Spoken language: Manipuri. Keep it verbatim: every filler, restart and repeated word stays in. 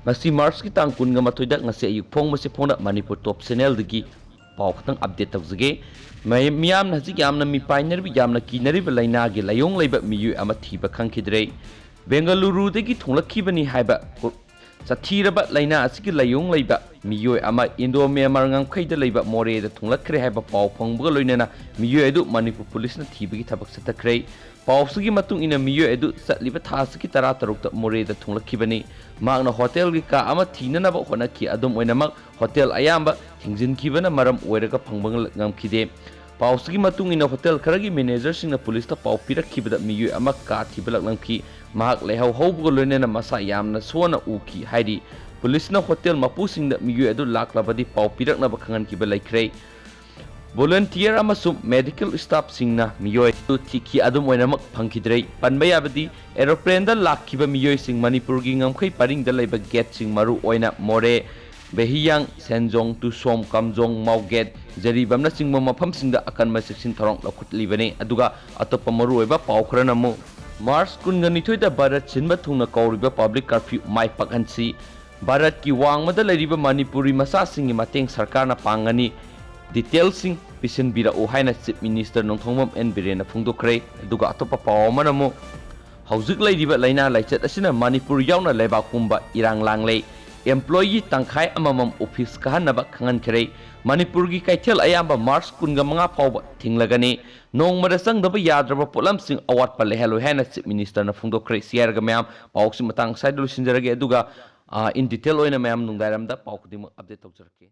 ꯉꯁꯤ ꯃꯥꯔꯆꯀꯤ ꯇꯥꯡ ꯀꯨꯟꯒ ꯃꯥꯊꯣꯏꯗ ꯉꯁꯤ ꯑꯌꯨꯛ ꯐꯣꯡꯕꯁꯤ ꯐꯣꯡꯅ ꯃꯅꯤꯄꯨꯔ ꯇꯣꯞ ꯆꯦꯅꯦꯜꯗꯒꯤ ꯄꯥꯎ ꯈꯛꯇꯪ ꯑꯞꯗꯦꯠ ꯇꯧꯖꯒꯦ꯫ ꯃꯌꯥꯝ-, ꯃꯤꯌꯥꯝꯅ ꯍꯧꯖꯤꯛ ꯌꯥꯝꯅ ꯃꯤꯄꯥꯏꯅꯔꯤꯕ, ꯌꯥꯝꯅ ꯀꯤꯅꯔꯤꯕ ꯂꯥꯏꯅꯥꯒꯤ ꯂꯥꯏꯑꯣꯡ ꯂꯩꯕ ꯃꯤꯑꯣꯏ ꯑꯃ ꯊꯤꯕ ꯈꯪꯈꯤꯗ꯭ꯔꯦ꯫ ꯕꯦꯡꯒꯂꯨꯔꯨꯗꯒꯤ ꯊꯨꯡꯂꯛꯈꯤꯕꯅꯤ ꯍꯥꯏꯕ ꯀꯣ-, ꯆꯠꯊꯤꯔꯕ ꯂꯥꯏꯅꯥ ꯑꯁꯤꯒꯤ ꯂꯥꯏꯑꯣꯡ ꯂꯩꯕ ꯃꯤꯑꯣꯏ ꯑꯃ ꯏꯟꯗꯣ ꯃ꯭ꯌꯥꯟꯃꯥꯔ ꯉꯝꯈꯩꯗ ꯂꯩꯕ ꯃꯣꯔꯦꯗ ꯊꯨꯡꯂꯛꯈ꯭ꯔꯦ ꯍꯥꯏꯕ ꯄꯥꯎ ꯐꯪꯕꯒ ꯂꯣꯏꯅꯅ ꯃꯤꯑꯣꯏ ꯑꯗꯨ ꯃꯅꯤꯄꯨꯔ ꯄꯨꯂꯤꯁꯅ ꯊꯤꯕꯒꯤ ꯊꯕꯛ ꯆꯠꯊꯈ꯭ꯔꯦ꯫ ꯄꯥꯎꯁꯤꯒꯤ ꯃꯇꯨꯡ ꯏꯟꯅ ꯃꯤꯑꯣꯏ ꯑꯗꯨ ꯆꯠꯂꯤꯕ ꯊꯥ ꯑꯁꯤꯒꯤ ꯇꯔꯥ ꯇꯔꯨꯛꯇ ꯃꯣꯔꯦꯗ ꯊꯨꯡꯂꯛꯈꯤꯕꯅꯤ꯫ ꯃꯍꯥꯛꯅ ꯍꯣꯇꯦꯜꯒꯤ ꯀꯥ ꯑꯃ ꯊꯤꯅꯅꯕ ꯍꯣꯠꯅꯈꯤ꯫ ꯑꯗꯨꯝ ꯑꯣꯏꯅꯃꯛ, ꯍꯣꯇꯦꯜ ꯑꯌꯥꯝꯕ ꯊꯤꯡꯖꯤꯟꯈꯤꯕꯅ ꯃꯔꯝ ꯑꯣꯏꯔꯒ ꯐꯪꯕ ꯉꯝꯈꯤꯗꯦ꯫ ꯄꯥꯎꯁꯤꯒꯤ ꯃꯇꯨꯡ ꯏꯟꯅ, ꯍꯣꯇꯦꯜ ꯈꯔꯒꯤ ꯃꯦꯅꯦꯖꯔꯁꯤꯡꯅ ꯄꯨꯂꯤꯁꯇ ꯄꯥꯎ ꯄꯤꯔꯛꯈꯤꯕꯗ ꯃꯤꯑꯣꯏ ꯑꯃ ꯀꯥ ꯊꯤꯕ ꯂꯥꯛꯂꯝꯈꯤ꯫ ꯃꯍꯥꯛ ꯂꯩꯍꯧ ꯍꯧꯕꯒ ꯂꯣꯏꯅꯅ ꯃꯁꯥ ꯌꯥꯝꯅ ꯁꯣꯟꯅ ꯎꯈꯤ ꯍꯥꯏꯔꯤ꯫ ꯄꯨꯂꯤꯁꯅ ꯍꯣꯇꯦꯜ ꯃꯄꯨꯁꯤꯡꯗ ꯃꯤꯑꯣꯏ ꯑꯗꯨ ꯂꯥꯛꯂꯕꯗꯤ ꯄꯥꯎ ꯄꯤꯔꯛꯅꯕ ꯈꯪꯍꯟꯈꯤꯕ ꯂꯩꯈ꯭ꯔꯦ꯫ ꯚꯣꯂꯨꯟꯇꯤꯌꯔ ꯑꯃꯁꯨꯡ ꯃꯦꯗꯤꯀꯦꯜ ꯁ꯭ꯇꯥꯐꯁꯤꯡꯅ ꯃꯤꯑꯣꯏ ꯑꯗꯨ ꯊꯤꯈꯤ, ꯑꯗꯨꯝ ꯑꯣꯏꯅꯃꯛ ꯐꯪꯈꯤꯗ꯭ꯔꯦ꯫ ꯄꯟꯕ ꯌꯥꯕꯗꯤ, ꯑꯦꯔꯣꯄ꯭ꯂꯦꯟꯗ ꯂꯥꯛꯈꯤꯕ ꯃꯤꯑꯣꯏꯁꯤꯡ ꯃꯅꯤꯄꯨꯔꯒꯤ ꯉꯝꯈꯩ ꯄꯔꯤꯡꯗ ꯂꯩꯕ ꯒꯦꯠꯁꯤꯡ, ꯃꯔꯨ ꯑꯣꯏꯅ ꯃꯣꯔꯦ, ꯕꯦꯍꯤꯌꯥꯡ, ꯁꯦꯟꯖꯣꯡ, ꯇꯨꯁꯣꯝ, ꯀꯝꯖꯣꯡ, ꯃꯥꯎꯒꯦꯠ, ꯖꯔꯤꯕꯥꯝꯅꯆꯤꯡꯕ ꯃꯐꯝꯁꯤꯡꯗ ꯑꯀꯟꯕ ꯆꯦꯛꯁꯤꯟ ꯊꯧꯔꯥꯡ ꯂꯧꯈꯠꯂꯤꯕꯅꯤ꯫ ꯑꯗꯨꯒ ꯑꯇꯣꯞꯄ ꯃꯔꯨꯑꯣꯏꯕ ꯄꯥꯎ ꯈꯔꯅ ꯑꯃꯨꯛ, ꯃꯥꯔꯆ ꯀꯨꯟꯒ ꯅꯤꯊꯣꯏꯗ ꯚꯥꯔꯠ ꯁꯤꯟꯕ ꯊꯨꯡꯅ ꯀꯧꯔꯤꯕ ꯄꯕ꯭ꯂꯤꯛ ꯀꯔꯐ꯭ꯌꯨ ꯃꯥꯏ ꯄꯥꯛꯍꯟꯁꯤ꯫ ꯚꯥꯔꯠꯀꯤ ꯋꯥꯡꯃꯗ ꯂꯩꯔꯤꯕ ꯃꯅꯤꯄꯨꯔꯤ ꯃꯆꯥꯁꯤꯡꯒꯤ ꯃꯇꯦꯡ ꯁꯔꯀꯥꯔꯅ ꯄꯥꯡꯒꯅꯤ꯫ ꯗꯤꯇꯦꯜꯁꯤꯡ ꯄꯤꯁꯤꯟꯕꯤꯔꯛꯎ ꯍꯥꯏꯅ ꯆꯤꯐ ꯃꯤꯅꯤꯁꯇꯔ ꯅꯣꯡꯊꯣꯝꯕꯝ ꯑꯦꯟ ꯕꯤꯔꯦꯟꯅ ꯐꯣꯡꯗꯣꯛꯈ꯭ꯔꯦ꯫ ꯑꯗꯨꯒ ꯑꯇꯣꯞꯄ ꯄꯥꯎ ꯑꯃꯅ ꯑꯃꯨꯛ, ꯍꯧꯖꯤꯛ ꯂꯩꯔꯤꯕ ꯂꯥꯏꯅꯥ ꯂꯥꯏꯆꯠ ꯑꯁꯤꯅ ꯃꯅꯤꯄꯨꯔ ꯌꯥꯎꯅ ꯂꯩꯕꯥꯛ ꯄꯨꯝꯕ ꯏꯔꯥꯡ ꯂꯥꯡꯂꯦ꯫ ꯑꯦꯝꯄ꯭ꯂꯣꯌꯤ ꯇꯪꯈꯥꯏ ꯑꯃꯃꯝ ꯑꯣꯐꯤꯁ ꯀꯥꯍꯟꯅꯕ ꯈꯪꯍꯟꯈ꯭ꯔꯦ꯫ ꯃꯅꯤꯄꯨꯔꯒꯤ ꯀꯩꯊꯦꯜ ꯑꯌꯥꯝꯕ ꯃꯥꯔꯆ ꯀꯨꯟꯒ ꯃꯉꯥ ꯐꯥꯎꯕ ꯊꯤꯡꯂꯒꯅꯤ꯫ ꯅꯣꯡꯃꯗ ꯆꯪꯗꯕ ꯌꯥꯗ꯭ꯔꯕ ꯄꯣꯠꯂꯝꯁꯤꯡ ꯑꯋꯥꯠꯄ ꯂꯩꯍꯜꯂꯣꯏ ꯍꯥꯏꯅ ꯆꯤꯐ ꯃꯤꯅꯤꯁꯇꯔꯅ ꯐꯣꯡꯗꯣꯛꯈ꯭ꯔꯦ꯫ ꯁꯤ ꯍꯥꯏꯔꯒ ꯃꯌꯥꯝ, ꯄꯥꯎꯁꯤ ꯃꯇꯥꯡ ꯑꯁ꯭ꯋꯥꯏꯗ ꯂꯣꯏꯁꯤꯟꯖꯔꯒꯦ꯫ ꯑꯗꯨꯒ, ꯑ, in detail ꯑꯣꯏꯅ ꯃꯌꯥꯝ ꯅꯨꯡꯗꯥꯡꯋꯥꯏꯔꯝꯗ ꯄꯥꯎ ꯈꯨꯗꯤꯡꯃꯛ ꯑꯞꯗꯦꯠ ꯇꯧꯖꯔꯛꯀꯦ꯫